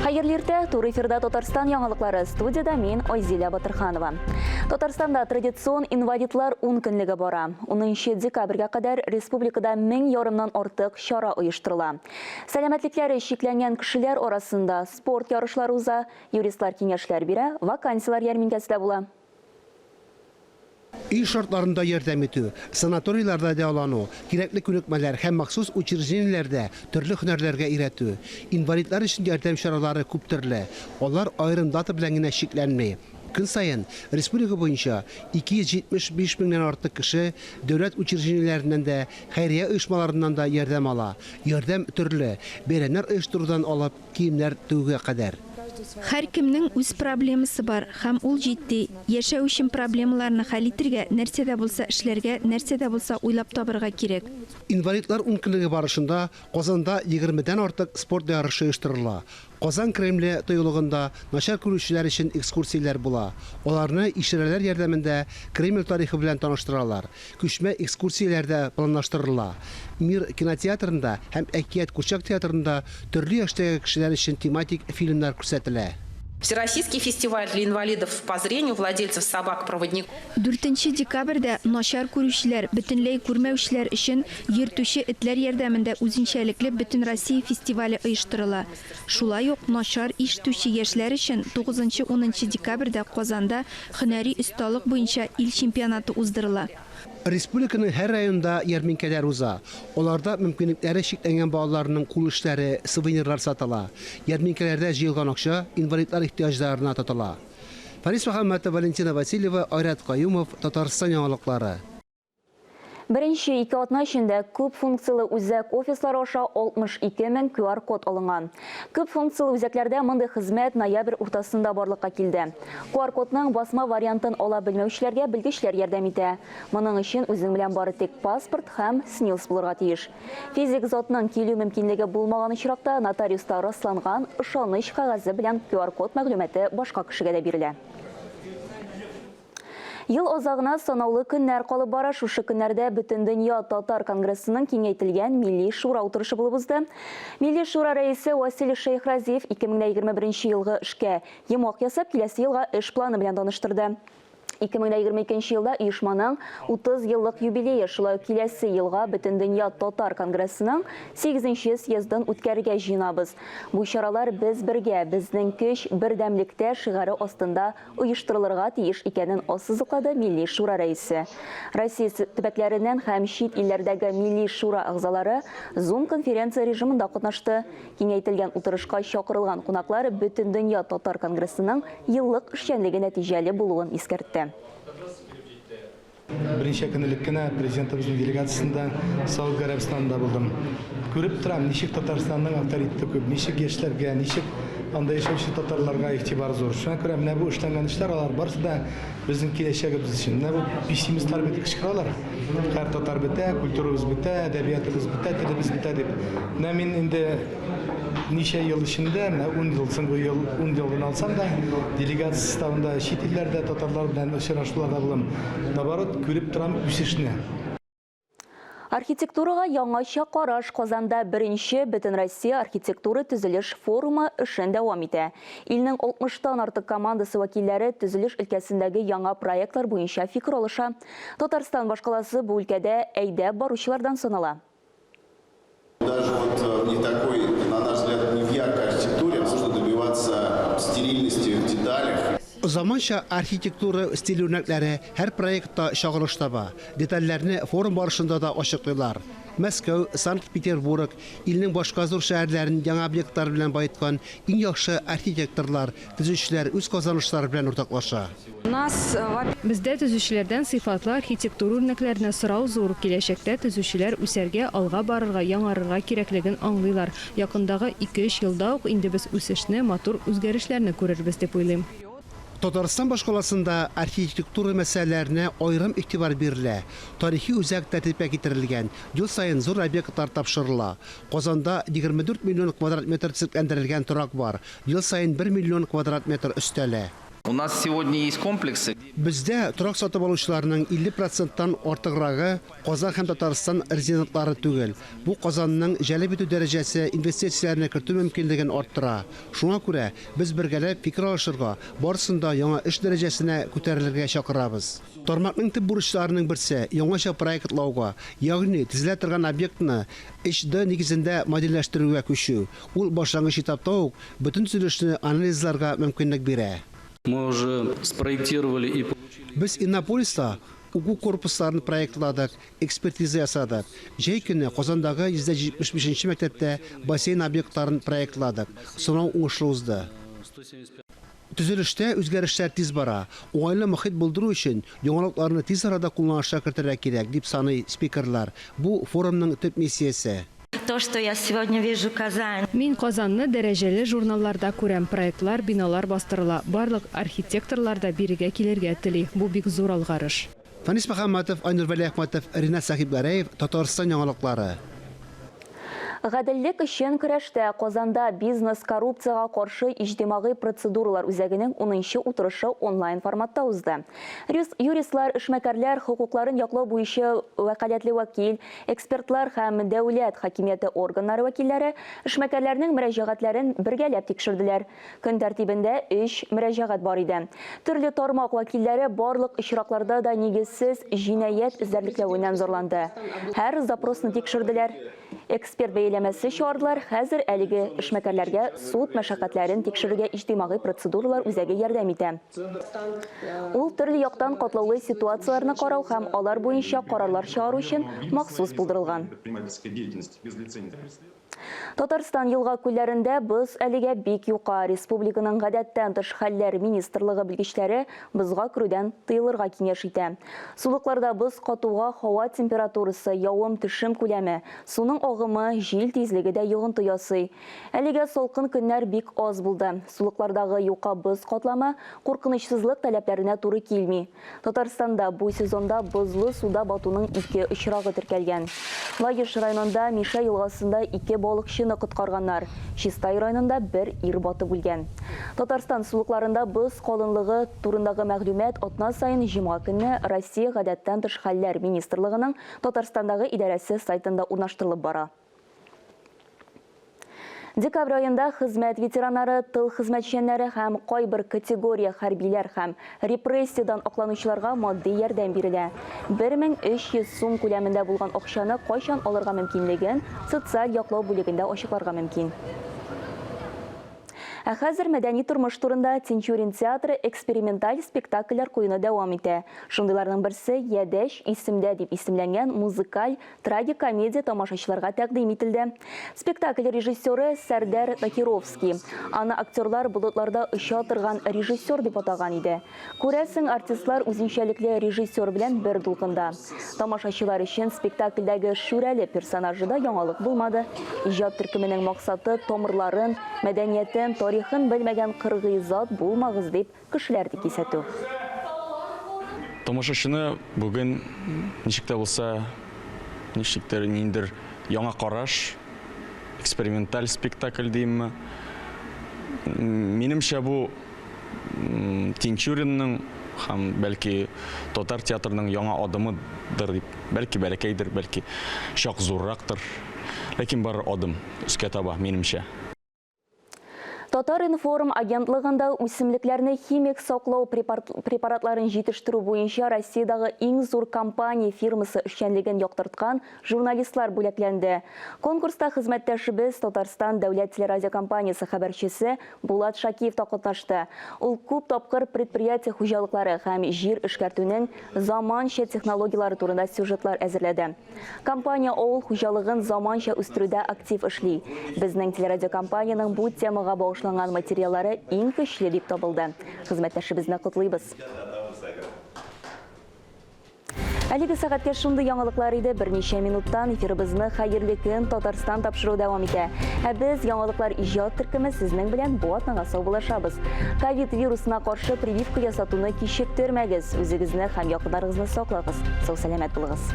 Хәерле иртә, туры эфирда Татарстан яңалыклары. Студиядә мин Айзилә Батырханова. Татарстанда традицион инвалидлар ун көнлеге бара. 10 декабрьгә кадәр республикада мең ярымнан артык чара оештырыла. Сәламәтлекләре чикләнгән кешеләр арасында спорт ярышлары уза, юристлар киңәшләр бирә, вакансияләр ярминкәсе дә була. Өй шартларында ярдәм итү, санаторийларда дәвалану, кирәкле күнекмәләр һәм махсус учреждениеләрдә төрле һөнәрләргә өйрәтү. Инвалидлар өчен ярдәм чаралары күптөрле. Алар аерым дата белән генә чикләнми. Көн саен республика буенча 275 меңнән артык кеше дәүләт учреждениеләреннән дә, хәйрия оешмаларыннан да ярдәм ала. Ярдәм төрле, бәйрәмнәр оештырудан алып, киемнәр тегүгә кадәр. Һәркемнең үз проблемасы бар, һәм ул җитди. Яшәү өчен проблемаларны хәл итергә, нәрсә дә булса эшләргә, нәрсә дә булса уйлап табырга кирәк. Инвалидлар ункөнлеге барышында Казанда егермедән артык спорт ярышы оештырыла. Казан Кремле тыюлыгында начар күрүчеләр өчен экскурсияләр була. Аларны ишарәләр ярдәмендә Кремль тарихы белән таныштыралар. Күчмә экскурсияләр дә планлаштырыла. Мир кинотеатрында һәм Әкият курчак театрында төрле яшьтәге кешеләр өчен тематик фильмнар күрсәтелә. Всероссийский фестиваль для инвалидов по зрению, владельцев собак-проводников. Дүртенче декабрьдә начар күрүчеләр, бөтенләй күрмәүчеләр өчен йөртүче этләр ярдәмендә үзенчәлекле Бөтенроссия фестивале оештырыла. Шулай ук начар ишетүче яшьләр өчен тугызынчы-унынчы декабрьдә Казанда Һөнәри осталык буенча ил чемпионаты уздырыла. Республиканың һәр районында ярминкәләр уза. Аларда мөмкинлекләре чикләнгән балаларның кул эшләре, сувенирлар сатыла. Ярминкәләрдә җыелган акча инвалидлар ихтыяҗларына тотыла. Фарис Мөхәммәтов, Валентина Васильева, Айрат Каюмов, Татарстан яңалыклары. Беренче ике атна эчендә күп функцияле үзәк офислары аша 62 мең QR-код алынган. Күп функцияле үзәкләрдә мондый хезмәт ноябрь уртасында барлыкка килде. QR-кодның басма вариантын ала белмәүчеләргә белгечләр ярдәм итә. Моның өчен үзең белән бары тик паспорт һәм СНИЛС булырга тиеш. Физик затның килү мөмкинлеге булмаган очракта нотариуста расланган ышаныч кәгазе белән QR-код мәгълүматы башка кешегә дә бирелә. Ел азагына санаулы көннәр калып бара. Шушы көннәрдә Бөтендөнья татар конгрессының киңәйтелгән Милли шура утырышы булып узды. Милли шура рәисе Васил Шәйхразиев 2021 елгы эшкә йомгак ясап, киләсе елга эш планы белән таныштырды. 2022 елда оешманың 30 еллык юбилее, шулай ук киләсе елга Бөтендөнья татар конгрессының 8 съездын үткәрергә җыенабыз. Бу чаралар Без бергә, безнең көч бердәмлектә шигаре астында оештырылырга тиеш икәнен ассызыклады Милли Шура рәисе. Россия төбәкләреннән һәм чит илләрдәге Милли Шура әгъзалары Zoom конференция режимында катнашты. Киңәйтелгән утырышка чакырылган кунаклар Бөтендөнья татар конгрессының еллык эшчәнлеге нәтиҗәле булуын искәртте. Берничә көн элек кенә Президентыбызның делегациясендә Сауд Гарәбстанында булдым. Күреп торам, ничек Татарстанның авторитеты күп, ничек яшьләргә, ничек анда яшәүче татарларга игътибар зур. Шуңа күрә менә бу эшләнгән эшләр, алар барысы да безнең киләчәгебез өчен. Менә бу пессимистлар бит кычкыралар. Һәр татар бетә, культурабыз бетә, әдәбиятыбыз бетә, телебез бетә дип. Менә мин инде Ничә ел эчендә, менә ун ел, соңгы ел, ун ел гына алсам да, делегация составында чит илләрдә татарлар белән очрашуларда булам. Наоборот, күреп торам үсешне. Архитектурага яңача караш Казанда беренче Бөтенроссия архитектура-төзелеш форумы эшен дәвам итә. Илнең 60 тан артык командасы вәкилләре төзелеш өлкәсендәге яңа проектлар буенча фикер алыша. Татарстан башкаласы бу өлкәдә әйдәп баручылардан санала. Даже вот э, не такой, на наш взгляд, не в яркой архитектуре, можно добиваться стерильности в деталях. Заманча архитектура стиль үрнәкләре һәр проектта чагылыш таба. Детальләрне форум барышында да ачыклыйлар. Мәскәү, Санкт-Петербург, илнең башка зур шәһәрләрен яңа объектлар белән баеткан иң яхшы архитекторлар, төзүчеләр үз казанышлары белән уртаклаша. Бездә төзүчеләрдән сыйфатлы архитектура үрнәкләренә сорау зур. Киләчәктә төзүчеләр үсәргә, алга барырга, яңарырга кирәклеген аңлыйлар. Якындагы ике-өч елда ук инде без үсешне, матур үзгәрешләрне күрербез дип уйлыйм. Татарстан башкаласында архитектура мәсьәләләренә аерым игътибар бирелә. Тарихи үзәк тәртипкә китерелгән, ел саен зур объектлар тапшырыла. Казанда 24 миллион квадрат метр төзекләндерелгән торак бар, ел саен бер миллион квадрат метр өстәлә. У нас сегодня есть комплексы. Бездә торак сатып алучыларның 50 проценттан артыграгы Казан һәм Татарстан резидентлары түгел. Бу Казанның җәлеп итү дәрәҗәсе инвестицияләрне кертү мөмкинлеген арттыра. Шуңа күрә без бергәләп фикер алышырга, барысын да яңа эш дәрәҗәсенә күтәрелергә чакырабыз. Тармакның төп бурычларының берсе, яңача проектлауга, ягъни төзелә торган объектны 3D нигезендә модельләштерүгә күчү. Ул башлангыч этапта ук бөтен төзелешне анализларга мөмкинлек бирә. Мы уже спроектировали и Без Иннополиста уку корпусларын проектладык, экспертиза ясадык. Җәй көне Казандагы 175 нче мәктәптә бассейн объектларын проектладык. Сынау уңышлы узды. Төзелештә үзгәрешләр тиз бара. Уңайлы мохит булдыру өчен яңалыкларны тиз арада кулланышка кертергә кирәк, дип саный спикерлар. Бу, форумның төп миссиясе. То, что я сегодня вижу Казань. Мин Казанны дәрәҗәле журналларда күрәм, проектлар, биналар бастырыла. Барлык архитекторлар да бирегә килергә тели. Бу бик зур алгарыш. Фәнис Мөхәммәтов, Айнур Вәлиәхмәтов, Ринат Сәхибгәрәев, Татарстан яңалыклары. Гаделлек өчен көрәштә Казанда бизнес коррупциягә каршы иҗтимагый процедуралар үзәгенең унынчы утырышы онлайн форматта узды. Юристлар, эшмәкәрләр хокукларын яклау буенча вәкаләтле вәкил, Экспертлар һәм дәүләт хакимияте органнары вәкилләре эшмәкәрләрнең мөрәҗәгатьләрен бергәләп тикшерделәр. Көн тәртибендә өч мөрәҗәгать бар иде. Төрле тармак вәкилләре барлык очракларда да нигезсез җинаять эзәрлекләвеннән зарланды. Һәр запросны тикшерделәр. Эксперт бәяләмәсе чыгардылар, хәзер әлеге эшмәкәрләргә суд мәшәкатьләрен тикшерергә иҗтимагый процедуралар үзәге ярдәм итә. Ул төрле яктан катлаулы ситуацияләрне карау һәм алар буенча карарлар чыгару өчен махсус булдырылган. Татарстан елга-күлләрендә боз әлегә бик юка. Республиканың гадәттән тыш хәлләр министрлыгы белгечләре бозга керүдән тыелырга киңәш итә. Сулыкларда боз катуга һава температурасы, явым-төшем күләме, суның агымы, җил тизлеге дә йогынты ясый. Әлегә салкын көннәр бик аз булды. Сулыклардагы юка боз катламы куркынычсызлык таләпләренә туры килми. Татарстанда бу сезонда бозлы суда батуның ике очрагы теркәлгән. Лаеш районында Мишә елгасында ике балыкчыны коткарганнар. Чистай районында бер ир батып үлгән. Татарстан сулыкларында боз калынлыгы турындагы мәгълүмат атна саен җомга көнне Россия Гадәттән тыш хәлләр министрлыгының Татарстандагы идарәсе сайтында урнаштырылып бара. Декабрь аенда хезмәт ветераннары, тыл хезмәтчәннәре һәм кайбер категория хәрбиләр һәм репрессиядән акланучыларга матди ярдәм бирелә. 1300 сум күләмендә булган акчаны кайчан алырга мөмкинлеген социаль яклау бүлегендә ачыкларга мөмкин. Ә хәзер мәдәни тормыш турында Тинчурин театры эксперименталь спектакльләр куюны дәвам итә. Шундыйларның берсе Ядәч исемдә дип исемләнгән музыкаль Трагикомедия тамашачыларга тәкъдим ителде. Спектакль режиссеры Сәрдәр Такировский. Аны актерлар болытларда оча торган режиссер дип атаган иде. Күрәсең, артистлар үзенчәлекле режиссер белән бер дулкында. Тамашачылар өчен спектакльдәге Шүрәле персонажы да яңалык булмады. Иҗат төркеменең максаты тамырларын, мәдәниятен, тарихын белмәгән кыргый зат булмагыз дип Кешеләр дип кисәтү. Тамашачыны бүген ничек тә булса, ничектер, ниндидер яңа караш, эксперименталь спектакль димме. Минемчә, бу Тинчуринның һәм бәлки татар театрының яңа адымыдыр дип, бәлки бәләкәйдер, бәлки чак зуррактыр. Ләкин барыр адым өскә таба, минемчә. Татар-информ агентлыгында үсемлекләрне химик саклау препаратларын җитештерү буенча Россиядәге иң зур компания фирмасы эшчәнлеген яктырткан журналистлар бүләкләнде. Конкурста хезмәттәшебез, Татарстан дәүләт телерадиокомпаниясе хәбәрчесе Булат Шакиев та катнашты. Ул күп тапкыр предприятие хуҗалыклары һәм җир эшкәртүнең заманча технологияләре турында сюжетлар әзерләде. Компания авыл хуҗалыгын заманча үстерүдә актив эшли. Безнең телерадиокомпаниянең бу темага багышланган материаллары иң көчле дип табылды. Хезмәттәшебезне котлыйбыз. Әлеге сәгатькә шундый яңалыклар иде. Берничә минуттан эфирыбызны Хәерле көн, Татарстан тапшыруы дәвам итә. Ә без, яңалыклар иҗат төркеме, сезнең белән бу атнага саубуллашабыз. Ковид вирусына каршы прививка ясатуны кичектермәгез. Үзегезне һәм якыннарыгызны саклагыз. Сау-сәламәт булыгыз.